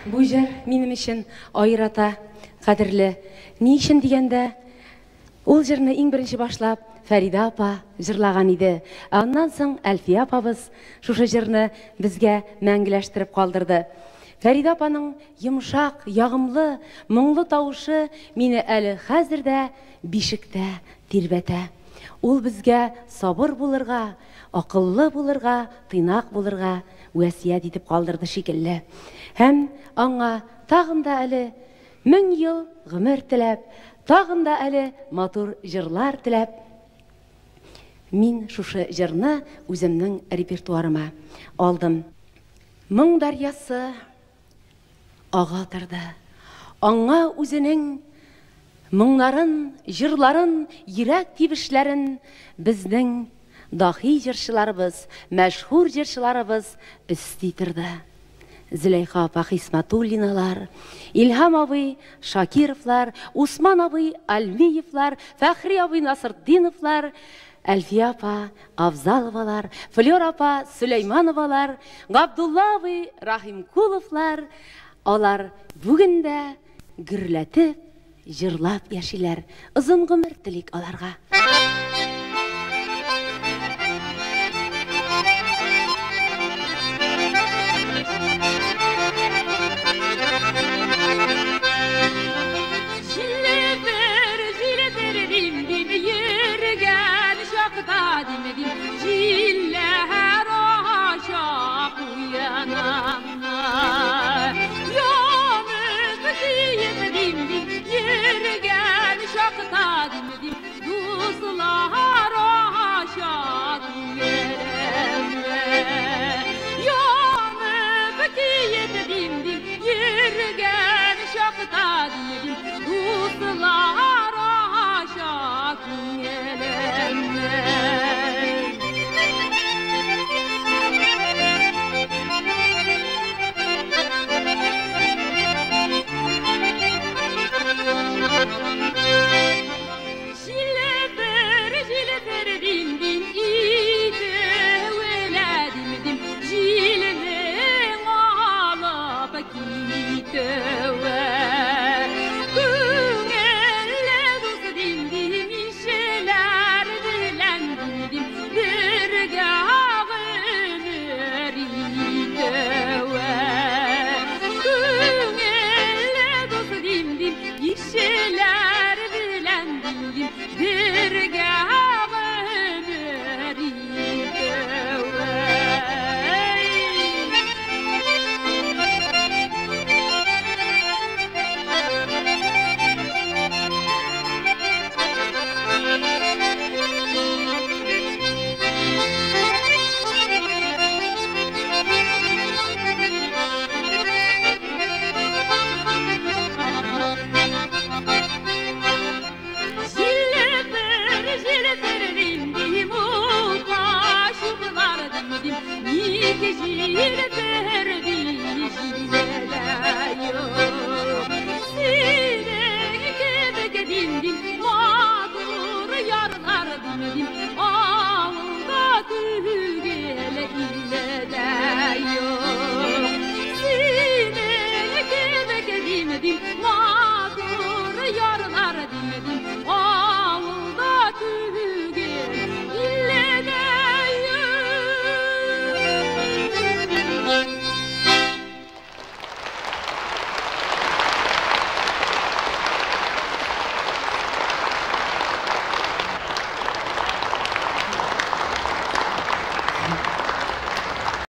Бу җыр минем өчен аерата кадерле. Ни өчен дигәндә, ул җырны иң беренче башлап Фәридә апа җырлаган иде. Ә аннан соң Әлфия апабыз шушы җырны безгә мәңгеләштереп калдырды. Фәридә апаның йомшак, ягымлы, моңлы тавышы мине әле хәзер дә бишектә тирбәтә. Ул безгә сабыр булырга, акыллы булырга, тыйнак булырга вәсият итеп калдырды шикелле. Һәм аңа тагын да әле 1000 ел гомер теләп, тагын да әле матур җырлар теләп, мин шушы җырны үземнең репертуарыма алдым. Моң дәрьясы ага торды. Аңа үзенең моңнарын, җырларын, йөрәк тибешләрен безнең даһи җырчыларыбыз, мәшһүр җырчыларыбыз өсти торды. Зөләйха апа Хисмәтуллиналар, Илһам абый Шакировлар, Усман абый Альмиевлар, Фәхри абый Насыртдиновлар, Әлфия апа Авзаловалар, Флера апа Сөләймановалар, Габдулла абый Рахимкуловлар, алар бүген дә гөрләтеп җырлап яшиләр. Озын гомер телик аларга.